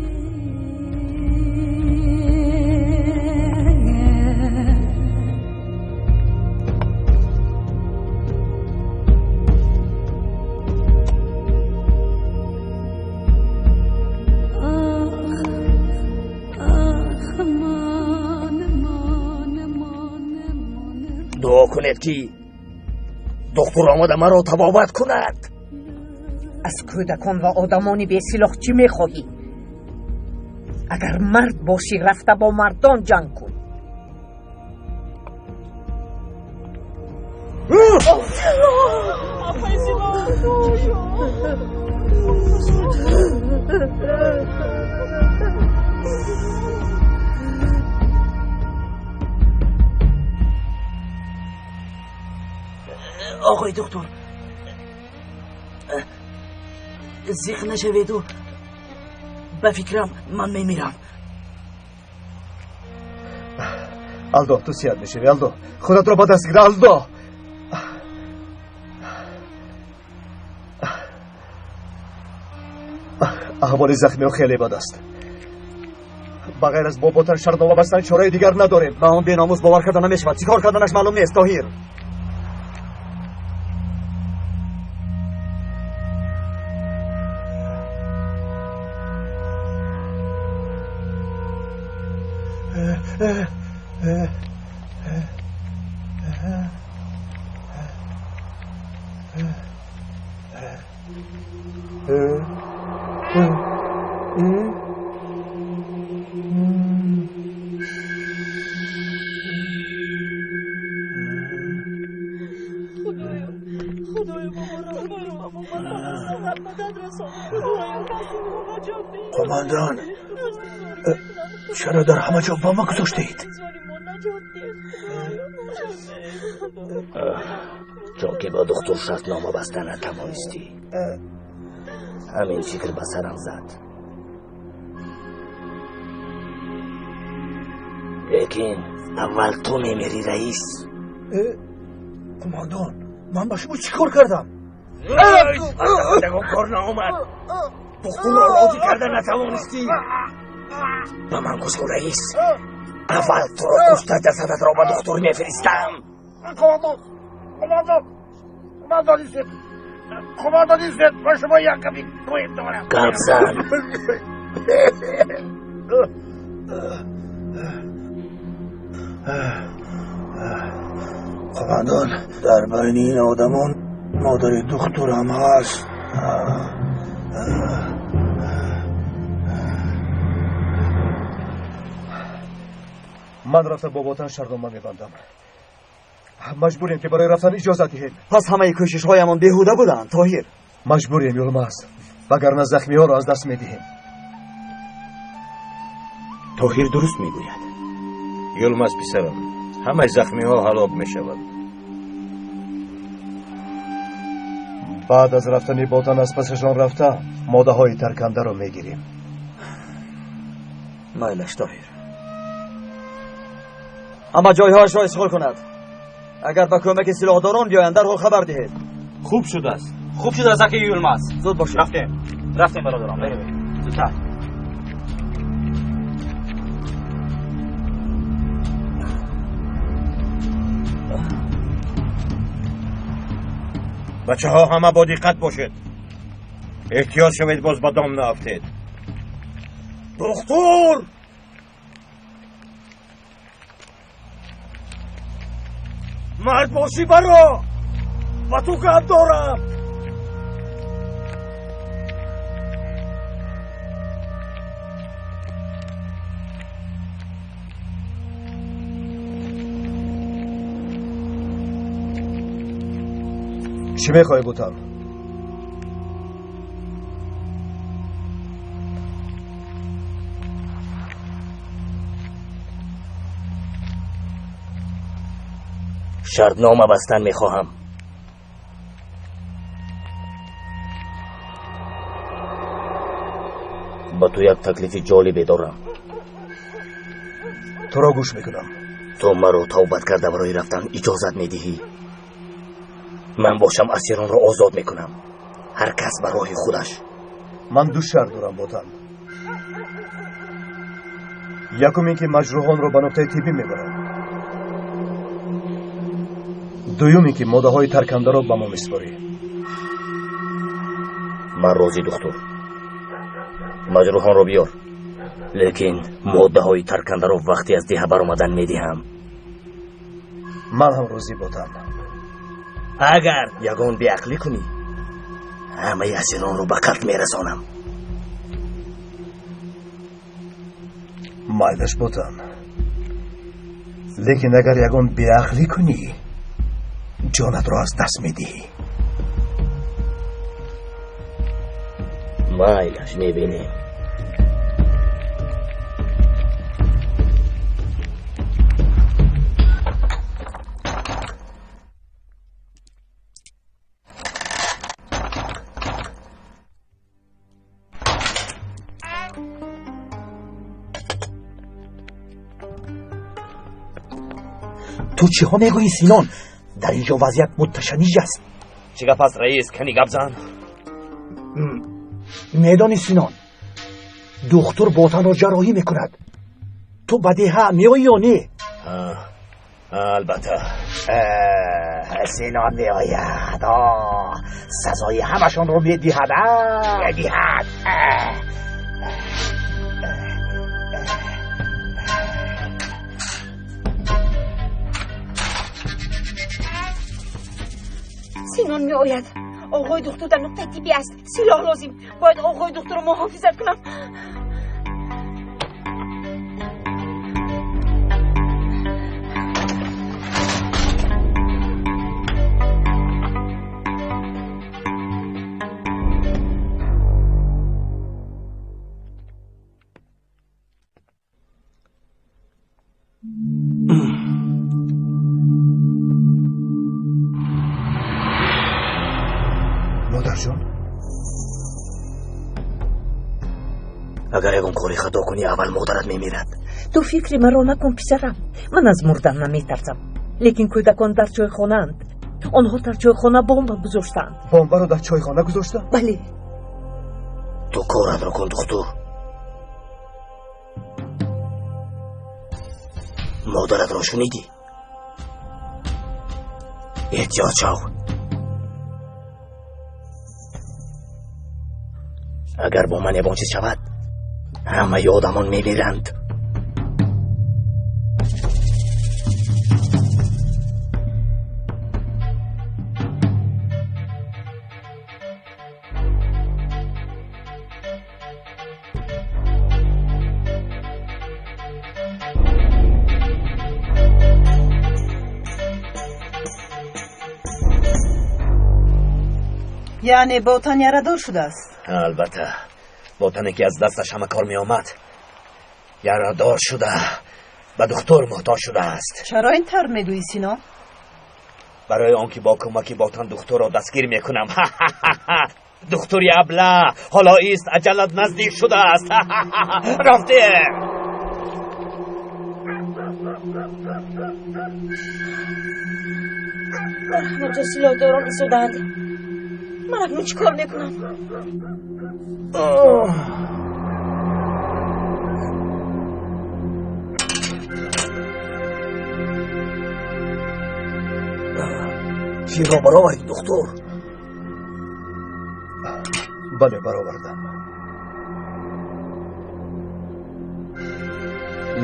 Дуо кунед, ки духтур омада маро табобат кунад. Аз кӯдакон ва одамони бесилоҳ чӣ мехоҳӣ? Агар мард бошӣ, рафта бо мардон ҷанг кун. Оғои духтур, зиқ нашаведу ба фикрам ман мемирам. Алдо, ту сиҳат мешавӣ. Алдо, худатро ба даст гир. Алдо, аҳволи захмиҳо хеле бад аст. Ба ғайр аз бо Ботан шартнома бастан чораи дигар надорем. Ба он беномус бовар карда намешавад. Чӣ кор карданаш маълум нест, Тоҳир. Қумандан, чаро дар ҳама ҷо бомба гузоштаед? Чунки бо духтур шартнома баста натавонистӣ. Ҳамин фикр ба сарам зад. Лекин аввал ту мемирӣ, раис. Қумандон, ман ба шумо чӣ кор кардам? Ягон кор наомад. Духтурро розӣ карда натавонистӣ. Ба ман гӯш кун, раис. Аввал туро кушта ҷасадатро ба духтур мефиристам. Қумандон, қумандон, қумандон истед, қумандон истед, ба шумо як гапи муҳим дорам. Гап зан. Қумандон, дар байни ин одамон модари духтурам ҳаст. Ман рафта бо Ботан шартнома мебандам. Маҷбурем, ки барои рафтан иҷозат диҳем. Пас ҳамаи кӯшишҳоямон беҳуда буданд, Тоҳир. Маҷбурем, Юлмаз, вагарна захмиҳоро аз даст медиҳем. Тоҳир дуруст мегӯяд. Юлмаз, писарам, ҳамаи захмиҳо ҳалок мешаванд. Баъд аз рафтани Ботан аз пасашон рафта моддаҳои таркандаро мегирем. Майлаш, Тоҳир. Ҳама ҷойҳояшро ишғол кунад. Агар ба кӯмаки силоҳдорон биёянд, дарҳол хабар диҳед. Хуб шудааст. Хуб шудааст, аки Юлмаз. Зуд бошед. Рафтем. Рафтем, бародарон. Берем. Зудтар. Бачаҳо, ҳама бо диққат бошед. Эҳтиёт шавед, боз ба дом наафтед. Духтур! Мард бошӣ, баро! Ба ту гап дорам! Чӣ мехоҳӣ, Ботан? Шартнома бастан мехоҳам. Ба ту як таклифи ҷолибе дорам. Туро гӯш мекунам. Ту маро тавбат карда барои рафтан иҷозат медиҳӣ. Ман бошам асиронро озод мекунам. Ҳар кас ба роҳи худаш. Ман ду шарт дорам, Ботан. Якум ин ки маҷрӯҳонро ба нуқтаи тиббӣ мебарам. Дуюм ин ки моддаҳои таркандаро ба мо месупорӣ. Ман розӣ, духтур. Маҷрӯҳонро биёр. Лекин моддаҳои таркандаро вақте аз деҳа баромадан медиҳам. Ман ҳам розӣ, Ботан. Агар ягон беақлӣ кунӣ, ҳамаи асиронро ба қатл мерасонам. Майлаш, Ботан. Лекин агар ягон беақлӣ кунӣ, ҷонатро аз даст медиҳӣ. Майлаш, мебинем. Ту чиҳо мегӯӣ, Синон? Дар ин ҷо вазъият мутташанниҷ аст. Чӣ гап аст, раис? Кани гап зан. Медонӣ, Синон, духтур Ботанро ҷарроҳӣ мекунад. Ту ба деҳа меоӣ ё не? Албатта. Синон меояд. Сазои ҳамашонро медиҳад. Медиҳад. Синон меояд. Оғои духтур дар нуқтаи тиббӣ аст. Силоҳ лозим. Бояд оғои духтурро муҳофизат кунам. Модарҷон, Агар ягон кори хато кунӣ, аввал модарат мемирад. Ту фикри маро накун, писарам. Ман аз мурдан наметарсам. Лекин кӯдакон дар чойхонаанд. Онҳо дар чойхона бомба гузоштаанд. Бомбаро дар чойхона гузоштаанд? Бале. Ту коратро кун, духтур. Модаратро шунидӣ? Эҳтиёт шав. Агар бо ман ягон чиз шавад, ҳамаи одамон мемиранд. Яъне Ботан ярадор шудааст? Албатта, Ботане ки аз дасташ ҳама кор меомад, ярадор шуда, ба духтур муҳтоҷ шудааст. Чаро ин тавр мегӯӣ, Сино? Барои он ки бо кӯмаки Ботан духтурро дастгир мекунам. Духтури абла, ҳоло ист, аҷалат наздик шудааст. Рафтем. Дар ҳама ҷо силоҳдорон истодаанд. Ман акнун чӣ кор мекунам? Тирро баровардӣ, духтур? Бале, баровардам.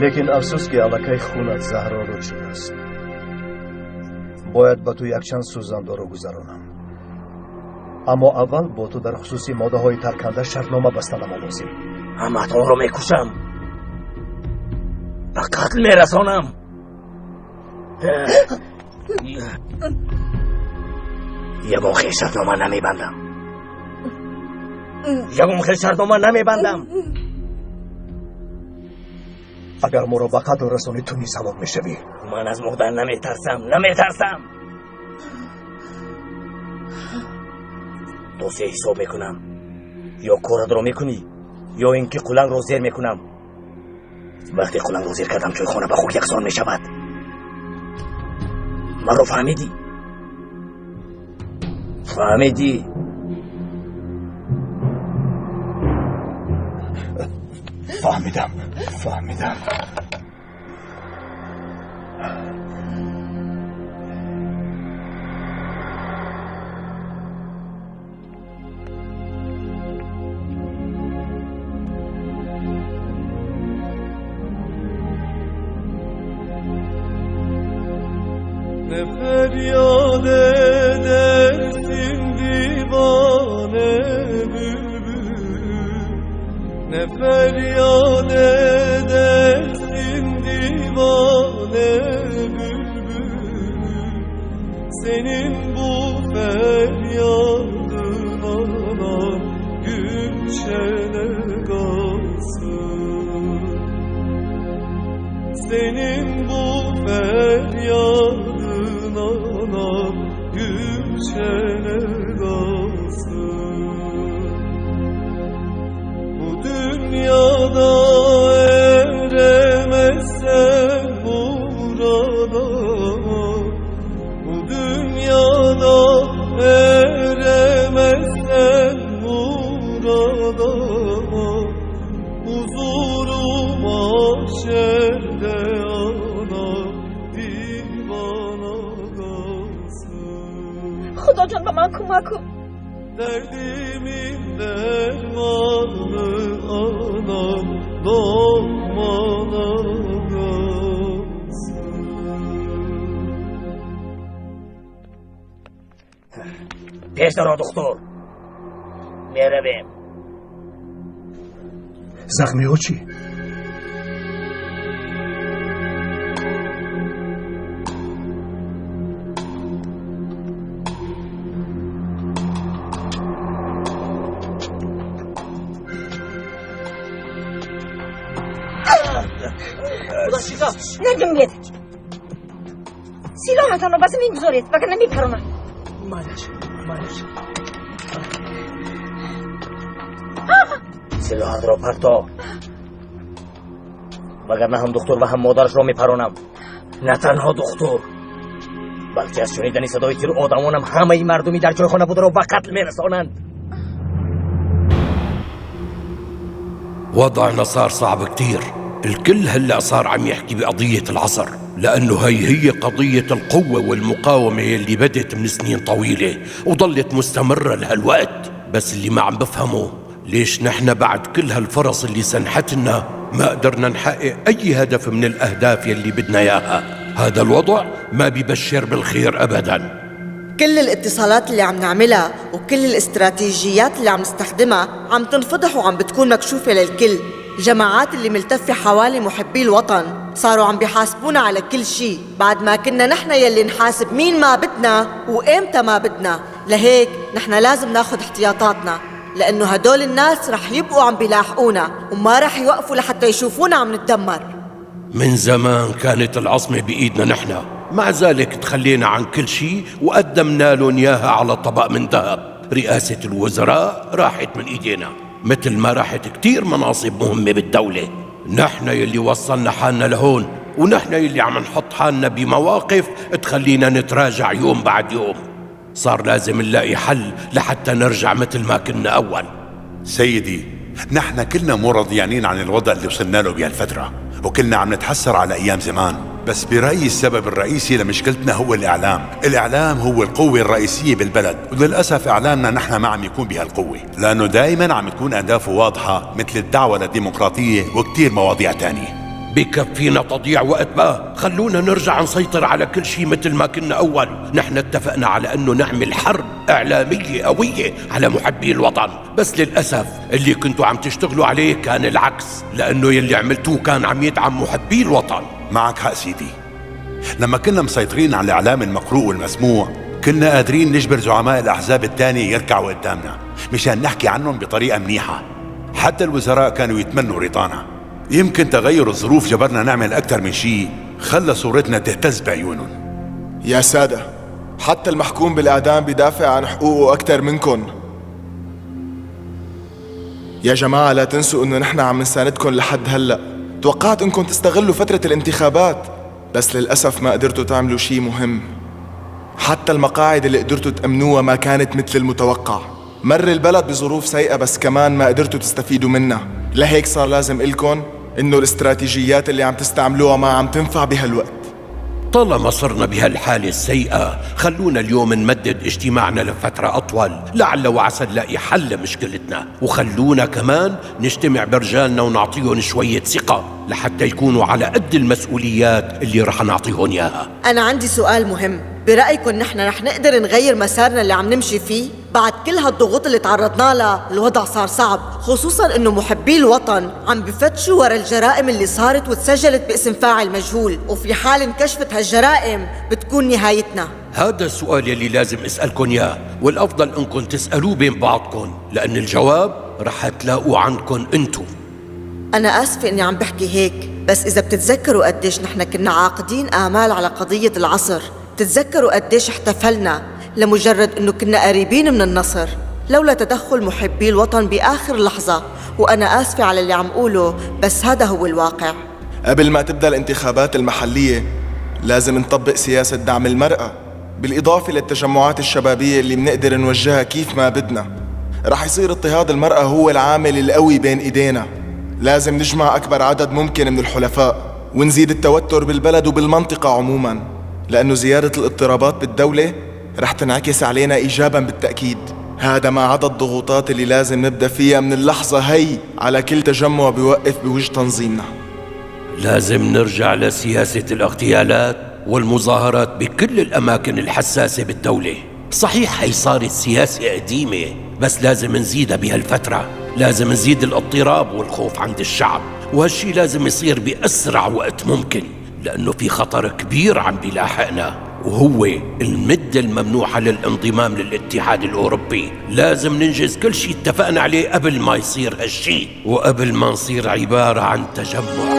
Лекин афсӯс, ки аллакай хунат заҳролуд шудааст. Бояд ба ту якчанд сӯзандору гузаронам. Аммо аввал бо ту дар хусуси моддаҳои тарканда шартнома бастанам лозим. Ҳамаатонро мекушам, ба қатл мерасонам. Ягон хел шартнома намебандам. Ягон хел шартнома намебандам. Агар моро ба қатл расонӣ, ту низ ҳалок мешавӣ. Ман аз мурдан наметарсам, наметарсам. То се ҳисоб мекунам. Ё коратро мекунӣ, ё ин ки қулангро зер мекунам. Вақте қулангро зер кардам, чойхона ба хок яксон мешавад. Маро фаҳмидӣ? Фаҳмидӣ? Фаҳмидам, фаҳмидам. Ne feryat edersin divane bülbül, ne feryat edersin divane bülbül. Senin bu feryadın anam gülşene kalsın. Senin bu feryadın anam gülşene kalsın. Bu dünyada eremezsen murada, bu dünyada eremezsen murada, huzuru mahşerde anam divana kalsın. Худоҷон, ба ман кӯмак кун. Derdimin dermanı anam lokmana kalsın. Пеш даро, духтур, меравем. Захмиҳо чӣ? Наҷунбед, силоҳатонро ба замин гузоред, вагарна мепаронам. Майлаш, майлаш. Силоҳатро парто, вагарна ҳам духтур ва ҳам модарашро мепаронам. На танҳо духтур, балки аз шунидани садои тир одамонам ҳамаи мардуми дар чойхона бударо ба қатл мерасонанд. وضعنا صار صعب كتير. الكل هلأ صار عم يحكي بقضية العصر، لأنه هي قضية القوة والمقاومة اللي بدت من سنين طويلة وظلت مستمرة لهالوقت. بس اللي ما عم بفهمه، ليش نحن بعد كل هالفرص اللي سنحتنا ما قدرنا نحقق أي هدف من الأهداف يلي بدنا إياها؟ هذا الوضع ما بيبشر بالخير أبداً. كل الاتصالات اللي عم نعملها وكل الاستراتيجيات اللي عم نستخدمها عم تنفضح وعم بتكون مكشوفة للكل. الجماعات اللي ملتفة حوالي محبي الوطن صاروا عم بيحاسبونا على كل شيء، بعد ما كنا نحن يلي نحاسب مين ما بدنا وإمتى ما بدنا. لهيك نحن لازم ناخد احتياطاتنا، لأنه هدول الناس رح يبقوا عم بيلاحقونا وما رح يوقفوا لحتى يشوفونا عم نتدمر. من زمان كانت العصمة بإيدنا نحن، مع ذلك تخلينا عن كل شيء وقدمنا لهم إياها على طبق من ذهب. رئاسة الوزراء راحت من إيدينا مثل ما راحت كتير مناصب مهمة بالدولة. نحن يلي وصلنا حالنا لهون، ونحن يلي عم نحط حالنا بمواقف تخلينا نتراجع يوم بعد يوم. صار لازم نلاقي حل لحتى نرجع مثل ما كنا أول. سيدي، نحن كلنا مو راضيانين عن الوضع اللي وصلنا له بهالفترة، وكلنا عم نتحسر على أيام زمان، بس برأيي السبب الرئيسي لمشكلتنا هو الإعلام. الإعلام هو القوة الرئيسية بالبلد، وللأسف إعلامنا نحن ما عم يكون بهالقوة، لأنه دايما عم تكون أهدافه واضحة مثل الدعوة للديمقراطية وكتير مواضيع تانية. بكفينا تضييع وقت بقى، خلونا نرجع نسيطر على كل شيء مثل ما كنا أول. نحن اتفقنا على أنه نعمل حرب إعلامية قوية على محبي الوطن، بس للأسف اللي كنتوا عم تشتغلوا عليه كان العكس، لأنه يلي عملتوه كان عم يدعم محبي الوطن. معك حق سيدي، لما كنا مسيطرين على الإعلام المقروء والمسموع كنا قادرين نجبر زعماء الأحزاب الثانية يركعوا قدامنا مشان نحكي عنهم بطريقة منيحة. حتى الوزراء كانوا يتمنوا رضانا. يمكن تغير الظروف جبرنا نعمل أكثر من شيء خلى صورتنا تهتز بعيونهم. يا سادة، حتى المحكوم بالإعدام بدافع عن حقوقه أكثر منكم. يا جماعة، لا تنسوا إنه نحن عم نساندكم لحد هلأ. توقعت إنكم تستغلوا فترة الانتخابات، بس للأسف ما قدرتوا تعملوا شيء مهم. حتى المقاعد اللي قدرتوا تأمنوها ما كانت مثل المتوقع. مر البلد بظروف سيئة، بس كمان ما قدرتوا تستفيدوا منها. لهيك صار لازم إلكم إنه الاستراتيجيات اللي عم تستعملوها ما عم تنفع بهالوقت. طالما صرنا بهالحالة السيئة، خلونا اليوم نمدد اجتماعنا لفترة أطول، لعل وعسى نلاقي حل لمشكلتنا. وخلونا كمان نجتمع برجالنا ونعطيهم شوية ثقة لحتى يكونوا على قد المسؤوليات اللي رح نعطيهم إياها. أنا عندي سؤال مهم، برأيكم نحن رح نقدر نغير مسارنا اللي عم نمشي فيه؟ بعد كل هالضغوط اللي تعرضنا لها الوضع صار صعب، خصوصاً إنه محبي الوطن عم بفتشوا ورا الجرائم اللي صارت وتسجلت باسم فاعل مجهول، وفي حال انكشفت هالجرائم بتكون نهايتنا. هذا السؤال يلي لازم أسألكم إياه، والأفضل إنكم تسألوه بين بعضكم، لأن الجواب رح تلاقوه عندكم أنتم. أنا آسفة إني عم بحكي هيك، بس إذا بتتذكروا قديش نحن كنا عاقدين آمال على قضية العصر، تتذكروا قديش احتفلنا لمجرد إنه كنا قريبين من النصر، لولا تدخل محبي الوطن بآخر لحظة. وأنا آسفة على اللي عم قوله، بس هذا هو الواقع. قبل ما تبدأ الانتخابات المحلية لازم نطبق سياسة دعم المرأة، بالإضافة للتجمعات الشبابية اللي بنقدر نوجهها كيف ما بدنا. رح يصير اضطهاد المرأة هو العامل القوي بين إيدينا. لازم نجمع أكبر عدد ممكن من الحلفاء ونزيد التوتر بالبلد وبالمنطقة عموماً، لأنه زيادة الاضطرابات بالدولة رح تنعكس علينا إيجاباً بالتأكيد. هذا ما عدا الضغوطات اللي لازم نبدأ فيها من اللحظة هي على كل تجمع بيوقف بوجه تنظيمنا. لازم نرجع لسياسة الاغتيالات والمظاهرات بكل الأماكن الحساسة بالدولة. صحيح هي صارت سياسة قديمة، بس لازم نزيدها بهالفترة. لازم نزيد الاضطراب والخوف عند الشعب، وهالشي لازم يصير بأسرع وقت ممكن، لأنه في خطر كبير عم بيلاحقنا، وهو المدة الممنوحة للانضمام للاتحاد الأوروبي. لازم ننجز كل شيء اتفقنا عليه قبل ما يصير هالشي، وقبل ما نصير عبارة عن تجمع.